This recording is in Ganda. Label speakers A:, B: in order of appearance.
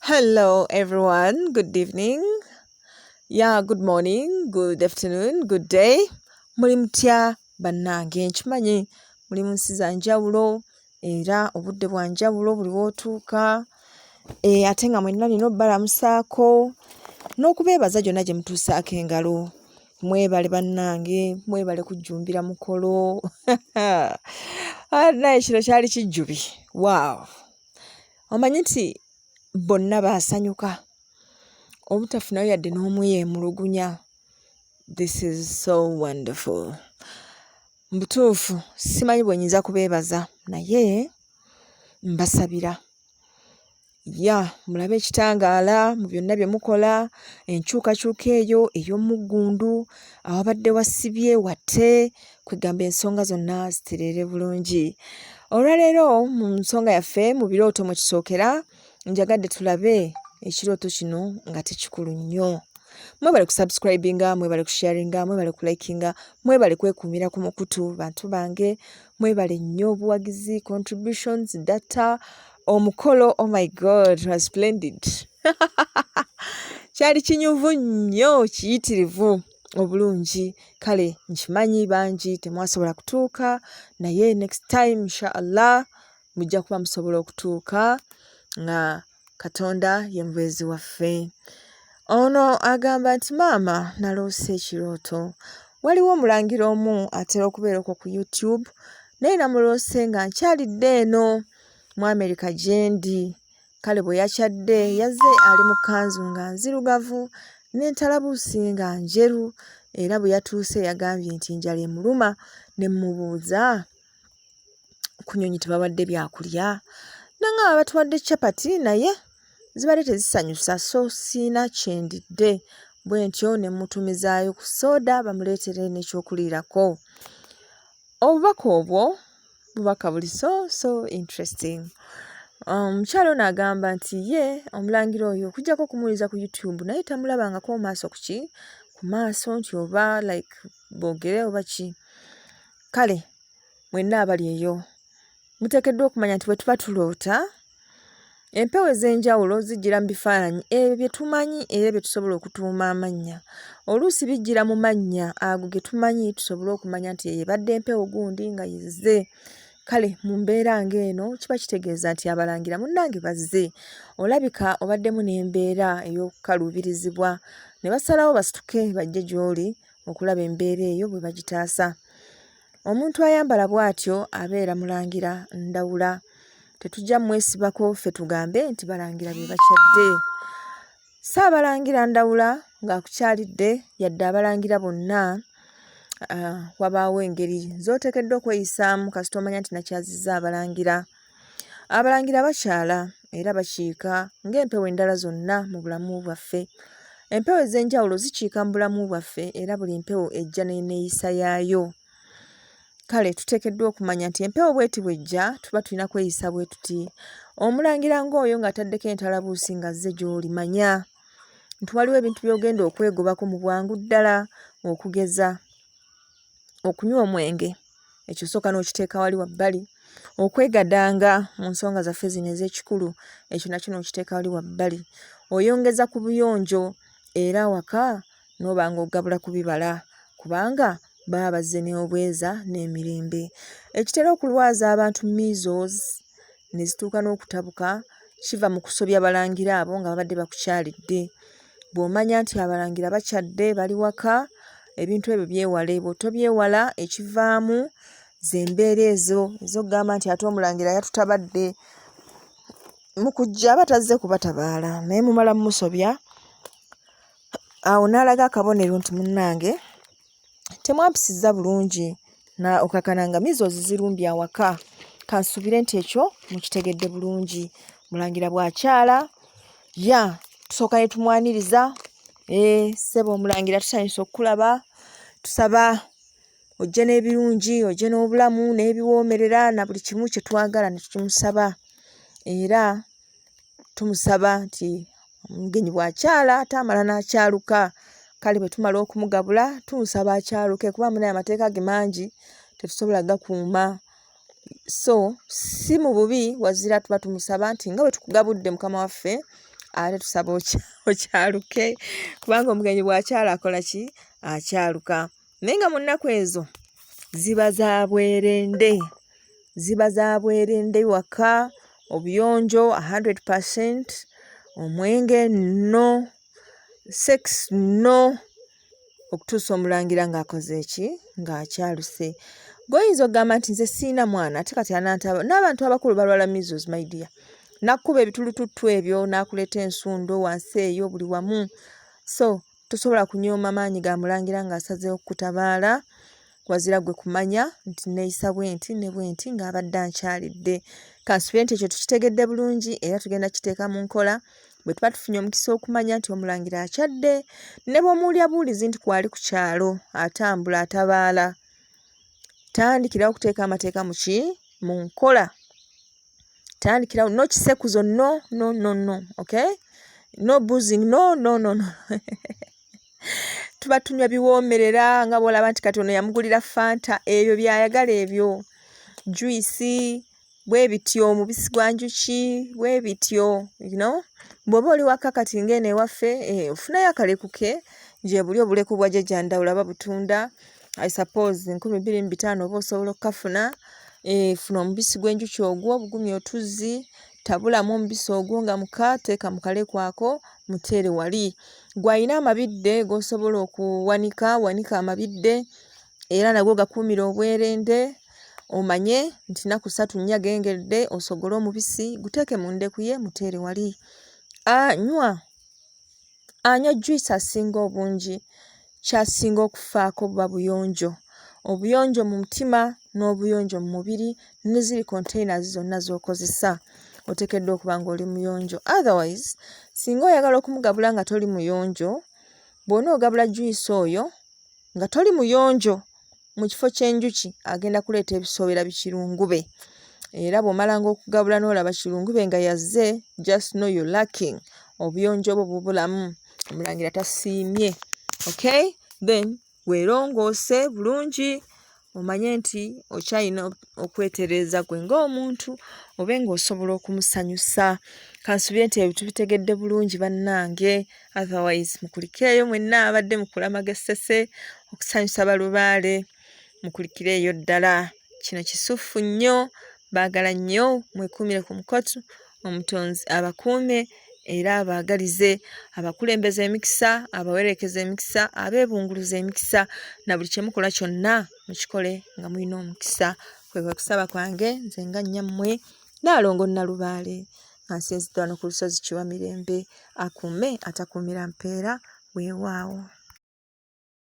A: Hello, everyone. Good evening. Yeah, good morning, good afternoon, good day. Muli mutya bannange nkimanyi muli mu nsi za njawulo era obudde bwa njawulo buli w'otuuka e, ate nga mwenna nina obbalamusaako n'okubeebaza gyonna gye mutuusaako engalo. Mwebale bannange, mwebale kujjumbira mukolo. Ah, naye kino kyali kijjubi. Wow. Omanyi nti bonna baasanyuka obutafunayo yadde n'omu yeemulugunya. This is so wonderful. Mu butuufu simanyi bwe nnyinza kubeebaza naye mbasabira. Ya mulabe ekitangaala mu byonna bye mukola, enkyukakyuka eyo ey'omuggundu, awabadde wasibye wate, kwegamba ensonga zonna zitereere bulungi. Olwaleero mu nsonga yaffe mu birooto mwe tusookera, njagadde tulabe ekirooto kino nga tekikulu nnyo. Mwebale kusubscribinga, mwebale kusharinga, mwebale kulikinga, mwebale kwekuumira ku mukutu bantu bange, mwebale nnyo obuwagizi, contributions, data, omukolo oh my god was splendid kyali kinyuvu nnyo kiyitirivu obulungi kale nkimanyi bangi temwasobola kutuuka naye next time inshallah mujja kuba musobola okutuuka nga katonda ye mubeezi waffe ono agamba nti maama naloose ekirooto waliwo omulangira omu atera okubeera okwo ku youtube naye namuloose nga nkyalidde eno mu amerika gyendi Kale bwe yakyadde yazze ali mu kkanzu nga nzirugavu n'entalabuusi nga njeru era bwe yatuuse yagambye nti enjala emuluma ne mmubuuza ku nnyonyi tebawadde byakulya nangamba batuwadde capati naye zibadde tezisanyusa so sirina kye ndidde bwentyo ne mmutumizaayo ku sooda bamuleetere n'ekyokuliirako. Obubaka obwo bubaka buli so so interesting. Omukyala ono agamba nti ye omulangira oyo okuggyako okumuwuliriza ku YouTube naye tamulabangako maaso ku ki ku maaso nti oba like boogere oba ki. Kale mwenna abali eyo muteekeddwa okumanya nti bwe tuba tuloota empewo ez'enjawulo zijjira mu bifaananyi ebyo bye tumanyi era bye tusobola okutuuma amannya. Oluusi bijjira mu mannya ago ge tumanyi tusobole okumanya nti eyo ebadde empewo gundi nga yezze. Kale mu mbeera ng'eno kiba kitegeeza nti abalangira munnange bazze. Olabika obaddemu n'embeera ey'okukaluubirizibwa ne basalawo basituke bajje gy'oli okulaba embeera eyo bwe bagitaasa. Omuntu ayambala bw'atyo abeera mulangira Ndawula. Tetujja mwesibako ffe tugambe nti balangira be bakyadde. Ssaabalangira Ndawula ng'akukyalidde yadde abalangira bonna wabaawo engeri z'oteekeddwa okweyisaamu kasita omanya nti nakyazizza abalangira. Abalangira bakyala era bakiika ng'empewo endala zonna mu bulamu bwaffe. Empewo ez'enjawulo zikiika mu bulamu bwaffe era buli mpewo ejja n'enneeyisa yaayo. Kale tuteekeddwa okumanya nti empewo bw'eti bw'ejja tuba tulina kweyisa bwe tuti. Omulangira ng'oyo ng'ataddeko entalabuusi ng'azze gy'oli manya nti waliwo ebintu by'ogenda okwegobako mu bwangu ddala okugeza okunywa omwenge ekyo sooka n'okiteeka wali wabbali okwegadanga mu nsonga zaffe zino ez'ekikulu ekyo nakyo n'okiteeka wali wabbali oyongeza ku buyonjo era awaka n'oba ng'ogabula ku bibala kubanga baba bazze n'obweza n'emirembe ekitera okulwaza abantu measles ne zituuka n'okutabuka kiva mu kusobya balangira abo nga babadde bakukyalidde Bw'omanya nti abalangira bakyadde bali waka ebintu ebyo byewale bw'otobyewala ekivaamu z'embeera ezo ez'okugamba nti ate omulangira yatutabadde mu kujja aba tazze kubatabaala naye mumala mumusobya awo n'alaga akabonero nti munnange temwampisizza bulungi na okakana nga measles zirumbye awaka kansubire nti ekyo mukitegedde bulungi mulangira bw'akyala ya tusooka ne tumwaniriza ee ssebo omulangira tusanyusa okukulaba tusaba ojje n'ebirungi ojje n'obulamu n'ebiwoomerera na buli kimu kye twagala ne tukimusaba era tumusaba nti omugenyi bw'akyala ate amala n'akyaluka kale bwe tumala okumugabula tumusaba akyaluke kuba munaye amateeka ge mangi tetusobola gakuuma so si mu bubi wazira tuba tumusaba nti nga bwe tukugabudde mukama waffe Ate tusaba okyaluke, kubanga omugenyi bw'akyala akola ki? Akyaluka. Naye nga mu nnaku ezo ziba za bwerende, ziba za bwerende waka, obuyonjo 100 percent, omwenge no, sex no, okutuusa omulangira ng'akoze ki? Ng'akyaluse. Gwoyinza okugamba nti nze sirina mwana ate kati anantaba. N'abantu abakulu balwala measles my dear, nakkuba ebitulututtu ebyo n'akuleeta ensundo wansi eyo buli wamu. So tosobola kunyooma maanyi ga mulangira ng'asazeewo kukutabaala, wazira gwe kumanya nti neeyisa bwenti ne bwenti ng'abadde ankyalidde. Kansubire nti ekyo tukitegedde bulungi era tugenda kiteeka mu nkola bwe tuba tufunye omukisa okumanya nti omulangira akyadde, ne bw'omuwulira buwulizi nti kwali ku kyalo atambula atabaala, tandikirawo okuteeka amateeka mu ki? Mu nkola. Tandikirawo, no kisekuzo, no no no no, okay, no boozing, no no no no. Tuba tunywa biwoomerera nga bw'olaba nti kati ono yamugulira fanta, ebyo by'ayagala, ebyo juice bwe bityo, omubisi gwa njuki bwe bityo, you know. Bw'oba oli waka kati ng'eno ewaffe, eh, ofunayo akaleku ke gye buli obuleku bwa jjajja Ndawula babutunda, I suppose 2500 oba osobola okukafuna. Eh, funa omubisi gw'enjuki ogwo obugumya otuzzi, tabulamu omubisi ogwo nga muka, teeka mu kaleku ako muteere wali. Gw'alina amabidde g'osobola okuwanika, wanika amabidde era nago gakuumire obwerende, omanye nti nnaku ssatu nnya gengedde osogole omubisi guteeke mu ndeku ye muteere wali. Anywa anywa juyisi asinga obungi ky'asinga okufaako buba buyonjo. Obuyonjo mu mutima n'obuyonjo mu mubiri ne ziri containers zonna z'okozesa oteekeddwa okuba ng'oli muyonjo. Otherwise singa oyagala okumugabula nga toli muyonjo, bw'onoogabula juyisi oyo nga toli muyonjo, mu kifo ky'enjuki agenda kuleeta ebisoowera bikirungube. Era bw'omalanga okugabula n'olaba kirungube nga yazze, just know you're lacking. Obuyonjo bwo bubulamu. Omulangira tasiimye. Okay? Then weerongoose bulungi omanye nti okyalina okwetereeza gwe ng'omuntu obe ng'osobola okumusanyusa. Kansubire nti ebyo tubitegedde bulungi bannange. Otherwise mukulikeeyo mwenna abadde mu kulamaga Essese okusanyusa balubaale, mukulikireeyo ddala. Kino kisuffu nnyo, baagala nnyo mwekuumire ku mukotu, omutonzi abakuume era abaagalize, abakulembeze emikisa, abawerekeze emikisa, abeebunguluze emikisa, na buli kye mukola kyonna mukikole nga mulina omukisa. Kwe kwe kusaba kwange nze nga nnyammwe Nnaalongo Nnalubaale nga nsinzidde wano ku lusozi Kiwamirembe. Akuume atakuumira mpeera, weewaawo.